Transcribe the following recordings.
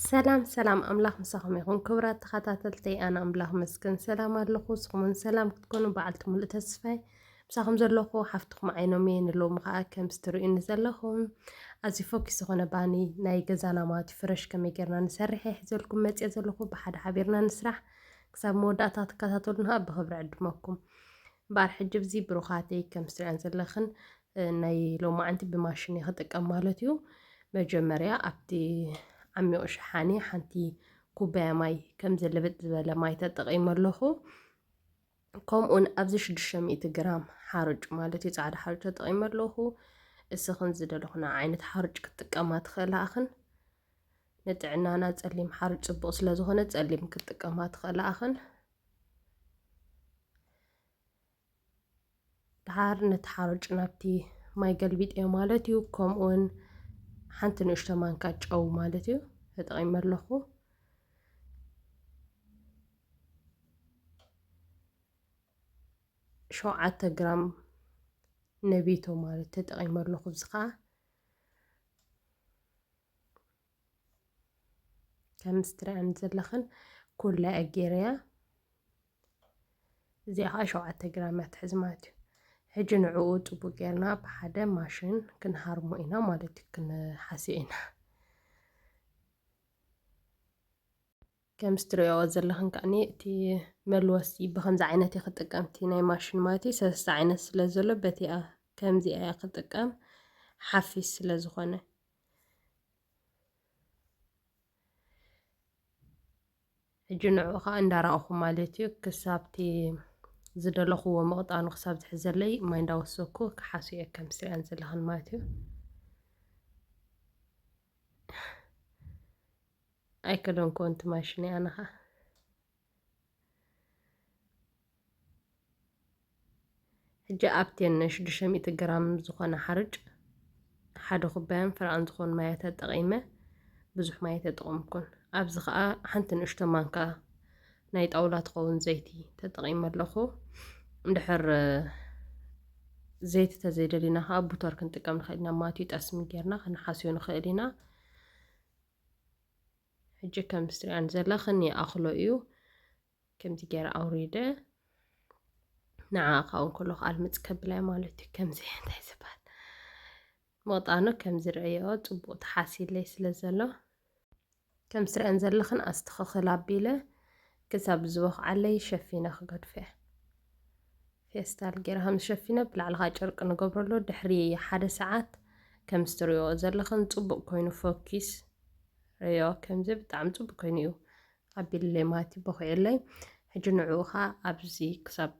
ሰላም ሰላም፣ ኣምላኽ ምሳኹም ይኹን ክቡራት ተኸታተልተይ። ኣነ ኣምላኽ መስገን ሰላም ኣለኹ። ንስኹም እውን ሰላም ክትኮኑ በዓልቲ ሙሉእ ተስፋይ። ምሳኹም ዘለኹ ሓፍትኹም ዓይኖም እየ። ንሎሚ ኸኣ ከምዚ ትርእዩኒ ዘለኹም ኣዝዩ ፎኪስ ዝኾነ ባኒ ናይ ገዛና ማለት እዩ፣ ፍረሽ ከመይ ጌርና ንሰርሕ እየ ሒዘልኩም መጽየ ዘለኹ። ብሓደ ሓቢርና ንስራሕ። ክሳብ መወዳእታ ትከታተሉና ብኽብሪ ዕድመኩም። እምበኣር ሕጂ ብዚ ብሩኻተይ ከምዚ ትርእያን ዘለኽን፣ እ፣ ናይ ሎማዓንቲ ብማሽን እየ ክጥቀም ማለት እዩ። መጀመርያ ኣብቲ ዓሚቕ ሸሓኒ ሓንቲ ኩባያ ማይ ከምዚ ልብጥ ዝበለ ማይ ተጠቒመ ኣለኹ። ከምኡውን ኣብዚ ሽዱሽተ ሚእቲ ግራም ሓርጭ ማለት እዩ፣ ጻዕዳ ሓርጭ ተጠቒመ ኣለኹ። እስኽን ዝደለኹና ዓይነት ሓርጭ ክትጥቀማ ትኽእላ ኣኽን። ንጥዕናና ጸሊም ሓርጭ ጽቡቕ ስለ ዝኾነ ጸሊም ክትጥቀማ ትኽእላ ኣኽን። ድሓር ነቲ ሓርጭ ናብቲ ማይ ገልቢጠዮ ማለት እዩ። ከምኡውን ሓንቲ ንእሽቶ ማንካ ጨው ማለት እዩ ተጠቒመ ኣለኹ። ሸውዓተ ግራም ነቢቶ ማለት ተጠቒመ ኣለኹ። እዚ ኸኣ ከምዚ ትርእያን ዘለኽን ኩላ እየ ጌረያ። እዚኣ ኸዓ ሸውዓተ ግራም እያ ትሕዝ ማለት እዩ። ሕጂ ንዕኡ ጽቡቕ ጌርና ብሓደ ማሽን ክንሃርሞ ኢና ማለት እዩ፣ ክንሓስዮ ኢና። ከምዚ ትርእይዎ ዘለኽን ከዓኒ እቲ መልወሲ ብኸምዚ ዓይነት እየ ክጥቀም፣ እቲ ናይ ማሽን ማለት እዩ። ሰለስተ ዓይነት ስለ ዘሎ በቲኣ ከምዚኣ እየ ክጥቀም፣ ሓፊስ ስለ ዝኾነ። ሕጂ ንዕኡ ኸዓ እንዳራእኹ ማለት እዩ፣ ክሳብ እቲ ዝደለኽዎ ምቕጣኑ ክሳብ ዝሕዘለይ ማይ እንዳወሰኩ ክሓስዮ እየ፣ ከም ትርእያን ዘለኽን ማለት እዩ። ኣይከደንኩዎን እቲ ማሽን ኣነ ኸዓ። ሕጂ ኣብተን ሽዱሽተ ሚእቲ ግራም ዝኾነ ሓርጭ ሓደ ኩባያን ፍርቓን ዝኾን ማይ ተጠቒመ፣ ብዙሕ ማይ ኣይተጠቐምኩን። ኣብዚ ኸኣ ሓንቲ ንእሽቶ ማንካ ናይ ጣውላ ትኸውን ዘይቲ ተጠቒመ ኣለኹ። እንድሕር ዘይቲ ተዘይደሊና ኸኣ ቡተር ክንጥቀም ንኽእል ኢና ማለት እዩ። ጠስሚ ጌርና ክንሓስዮ ንኽእል ኢና። ሕጂ ከም ትሪኣን ዘለኽን ይኣኽሎ እዩ። ከምዚ ገይረ ኣውሪደ ንዓ ካብኡ እንከሎ ከኣ ልምፅ ከብላይ ማለት እዩ። ከምዚ እንታይ ዝበሃል ምቕጣኑ ከም ዝርእዮ ጽቡቕ ተሓሲለይ ስለ ዘሎ፣ ከም ትሪኣን ዘለኽን ኣስተኻኽል ኣቢለ ክሳብ ዝበኽዓለይ ሸፊነ ክገድፎ እየ። ፌስታል ገይረ ከም ሸፊነ ብላዕሊ ከዓ ጨርቂ ንገብረሉ። ድሕሪ ሓደ ሰዓት ከም ትሪኦ ዘለኽን ጽቡቕ ኮይኑ ፎኪስ ርእዮ። ከምዚ ብጣዕሚ ጽቡቕ ኮይኑ እዩ ኣቢሉለይ ማለት እዩ፣ በኺዑለይ። ሕጂ ንዕኡ ከዓ ኣብዚ ክሳብ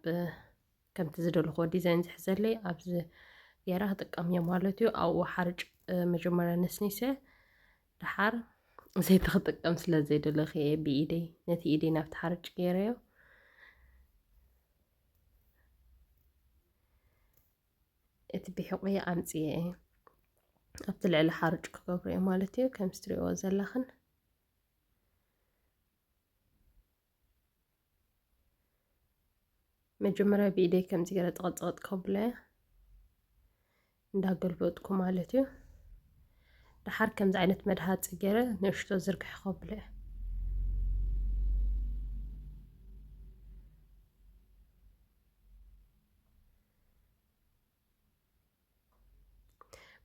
ከምቲ ዝደለኽዎ ዲዛይን ዝሕዘለይ ኣብዚ ገይረ ክጥቀም እየ ማለት እዩ። ኣብኡ ሓርጭ፣ እ፣ መጀመርያ ነስኒሰ፣ ደሓር ዘይቲ ክጥቀም ስለ ዘይደለኹ እየ ብኢደይ፣ ነቲ ኢደይ ናብቲ ሓርጭ ገይረዮ። እቲ ብሒቑ ኣምጽኤ ኣብቲ ልዕሊ ሓርጭ ክገብሮ እየ ማለት እዩ። ከምዚ ትሪእዎ ዘለኽን መጀመርያ ብኢደይ ከምዚ ገይረ ጥቕጥቕጥ ከብሎ እየ፣ እንዳገልበጥኩ ማለት እዩ። ደሓር ከምዚ ዓይነት መድሃጺ ገይረ ንእሽቶ ዝርግሕ ከብሎ እየ።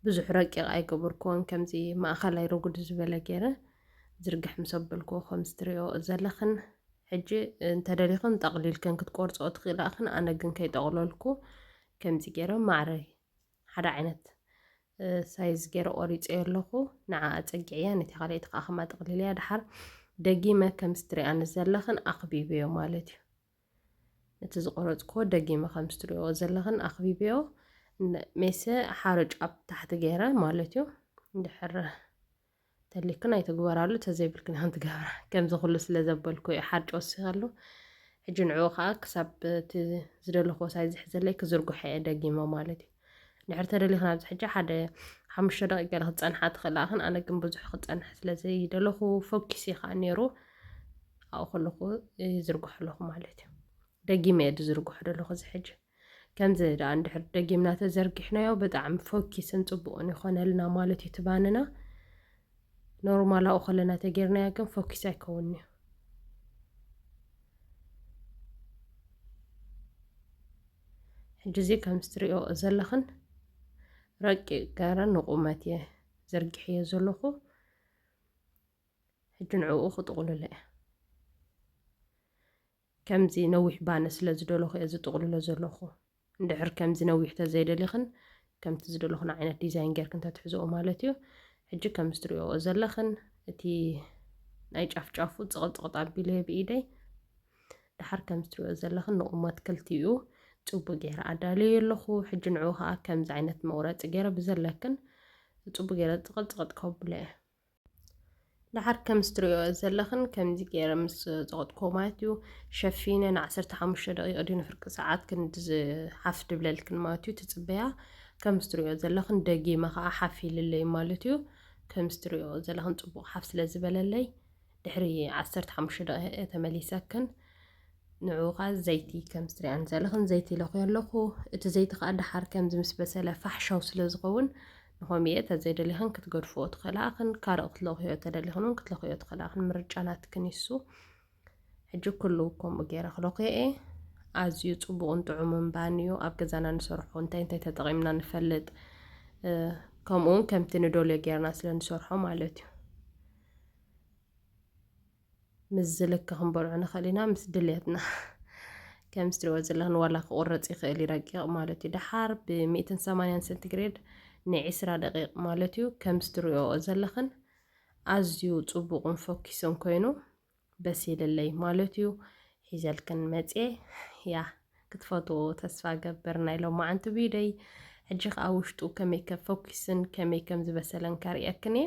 ብዙሕ ረቂቕ ኣይገበርኩዎን፣ ከምዚ ማእኸላይ ርጉድ ዝበለ ገይረ ዝርግሕ ምስ ኣበልኩዎ ከምዚ ትሪኦ ዘለኽን። ሕጂ እንተደሊኽን ጠቕሊልክን ክትቆርፅኦ ትኽእላ እኽን፣ ኣነ ግን ከይጠቕለልኩ ከምዚ ገይረ ማዕረ ሓደ ዓይነት፣ እ፣ ሳይዝ ገይረ ቆሪፀዮ ኣለኹ። ንዓ ኣፀጊዐያ፣ ነቲ ካልኣይቲ ከዓ ከማ ጠቕሊለያ። ደሓር ደጊመ ከምዚ ትሪኣኒ ዘለኽን ኣኽቢበዮ ማለት እዩ። ነቲ ዝቆረፅኩዎ ደጊመ ከምዚ ትሪእዎ ዘለኽን ኣኽቢበዮ። ን-፣ ሜሰ ሓርጭ ኣብ ታሕቲ ገይረ ማለት እዩ። እንድሕር ተሊክን ኣይትግበራሉ፣ ተዘይብልክን ኢኽን ትገብራ። ከምዚ ኩሉ ስለ ዘበልኩ እዩ ሓርጭ ወሲኸሉ። ሕጂ ንዕኡ ከዓ ክሳብ እቲ ዝደለኽዎ ሳይዝ ዝሕዘለይ ክዝርግሖ እየ ደጊመ ማለት እዩ። እንድሕር ተደሊኽን ኣብዚ ሕጂ ሓደ ሓሙሽተ ደቂቕ ገለ ክትጸንሓ ትኽእላ እኽን፣ ኣነ ግን ብዙሕ ክትጸንሕ ስለ ዘይደለኹ ፎኪስ እዩ ከዓ ነይሩ። ኣብኡ ከለኹ ይዝርግሖ ኣለኹ ማለት እዩ። ደጊመ እየ ዝዝርግሖ ዘለኹ እዚ ሕጂ። ከምዚ ደኣ እንድሕር ደጊምና ተዘርጊሕናዮ ብጣዕሚ ፎኪስን ጽቡቕን ይኾነልና ማለት እዩ እቲ ባንና። ኖርማል ኣብኡ ከለና ተጌርናዮ ግን ፎኪስ ኣይከውን'ዩ። ሕጂ እዚ ከም እትሪኦ ዘለኽን ረቂቕ ገይረ ንቑመት እየ ዘርጊሐዮ ዘለኹ። ሕጂ ንዕኡ ክጥቕልሎ እየ። ከምዚ ነዊሕ ባነ ስለ ዝደለኹ እየ ዝጥቕልሎ ዘለኹ። እንድሕር ከምዚ ነዊሕ ተዘይደሊኽን ከምቲ ዝደለኽን ዓይነት ዲዛይን ጌርክን ተትሕዝኦ ማለት እዩ። ሕጂ ከም እትሪኦ ዘለኽን እቲ ናይ ጫፍ ጫፉ ጽቕጥ ጽቕጥ ኣቢለዮ ብኢደይ። ደሓር ከም እትሪኦ ዘለኽን ንቑመት ክልቲኡ ጽቡቕ ገይረ ኣዳልዮ ኣለኹ። ሕጂ ንዕኡ ኸኣ ከምዚ ዓይነት መቑረጺ ገይረ ብዘለክን ጽቡቕ ገይረ ጽቕጥ ጽቕጥ ከብሎ እየ። ደሓር ከም እትሪኦ ዘለኽን ከምዚ ገይረ ምስ ጸቐጥኮ ማለት እዩ፣ ሸፊነ ን ዓሰርተ ሓሙሽተ ደቂቕ ድዩ ንፍርቂ ሰዓት ክንዲ ዝ-፣ ሓፍ ድብለልክን ማለት እዩ ትጽበያ። ከም እትሪኦ ዘለኽን ደጊመ ኸኣ ሓፍ ኢልለይ ማለት እዩ። ከም እትሪኦ ዘለኽን ጽቡቕ ሓፍ ስለ ዝበለለይ ድሕሪ ዓሰርተ ሓሙሽተ ደቂቕ እየ ተመሊሰክን። ንዕኡ ኸኣ ዘይቲ ከም እትሪኣን ዘለኽን ዘይቲ ለኹዮ ኣለኹ። እቲ ዘይቲ ኸኣ ደሓር ከምዚ ምስ በሰለ ፋሕሻው ስለ ዝኸውን ንኸምኡ እየ። ተዘይደሊኽን ክትገድፍኦ ትኽእላ ኢኽን። ካልእ ክትለኽዮ ተደሊኽን እውን ክትለኽዮ ትኽእላ ኢኽን። ምርጫ ናትክን እዩ እሱ። ሕጂ ኩሉ ከምኡ ገይረ ክለኽዮ እየ። ኣዝዩ ጽቡቕን ጥዑምን ባኒ እዩ። ኣብ ገዛና ንሰርሖ እንታይ እንታይ ተጠቒምና ንፈልጥ። እ፣ ከምኡ እውን ከምቲ ንደልዮ ጌርና ስለ ንሰርሖ ማለት እዩ። ምስ ዝልክ ክንበልዖ ንኽእል ኢና፣ ምስ ድሌትና። ከም እትሪእዎ ዘለኽን ዋላ ክቑረጽ ይኽእል እዩ ረቂቕ ማለት እዩ። ደሓር ብ ሚእትን ሰማንያን ሴንቲግሬድ ንዒስራ ደቂቕ ማለት እዩ። ከም እትሪእዎ ዘለኽን ኣዝዩ ጽቡቕን ፎኪስን ኮይኑ በሲልለይ ማለት እዩ። ሒዘልክን መጽየ፣ ያ፣ ክትፈትዎ ተስፋ ገብር ናይ ሎማዓንቲ ቪድዮይ። ሕጂ ኸኣ ውሽጡ ከመይ ከም ፎኪስን ከመይ ከም ዝበሰለን ከርእየክን እየ።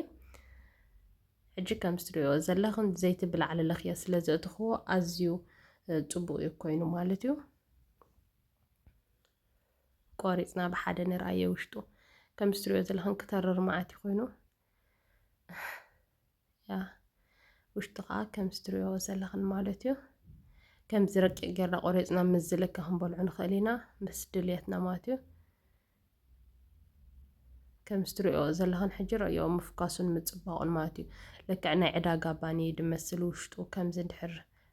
ሕጂ ከም እትሪእዎ ዘለኽን ዘይቲ ብላዕሊ ለኽየ ስለ ዘእትኽዎ ኣዝዩ፣ እ፣ ጽቡቕ እዩ ኮይኑ ማለት እዩ። ቆሪጽና ብሓደ ንርኣዮ ውሽጡ። ከም እትሪእዎ ዘለኽን ክተርር መዓት እዩ ኮይኑ። ያ፣ ውሽጡ ኸኣ ከም እትሪእዎ ዘለኽን ማለት እዩ። ከምዚ ረቂቕ ጌርና ቆሪጽና ምስ ዝልክ ክንበልዖ ንኽእል ኢና፣ ምስ ድልየትና ማለት እዩ። ከም እትሪእዎ ዘለኽን ሕጂ ረእዮ ምፍኳሱን ምጽባቑን ማለት እዩ። ልክዕ ናይ ዕዳጋ ባኒ ድመስል ውሽጡ ከምዚ እንድሕር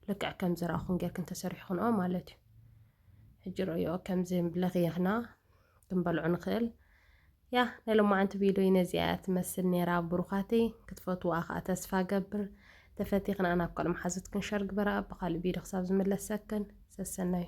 ልክዕ ከም ዝረኣኹን ጌርክን ተሰሪሑ ክንኦ ማለት እዩ። ሕጂ ረእዮ ከምዚ ለኽየኽና ክንበልዖ ንኽእል። ያ፣ ናይ ሎማዓንቲ ቪድዮ ነዚኣ እያ ትመስል ነይራ ብሩኻተይ። ክትፈትዋ ኸኣ ተስፋ ገብር። ተፈቲኽን ኣና ኣብ ካልእ መሓዙትክን ሸር ግበራ። ብኻልእ ቪድዮ ክሳብ ዝምለሰክን ሰሰናዩ።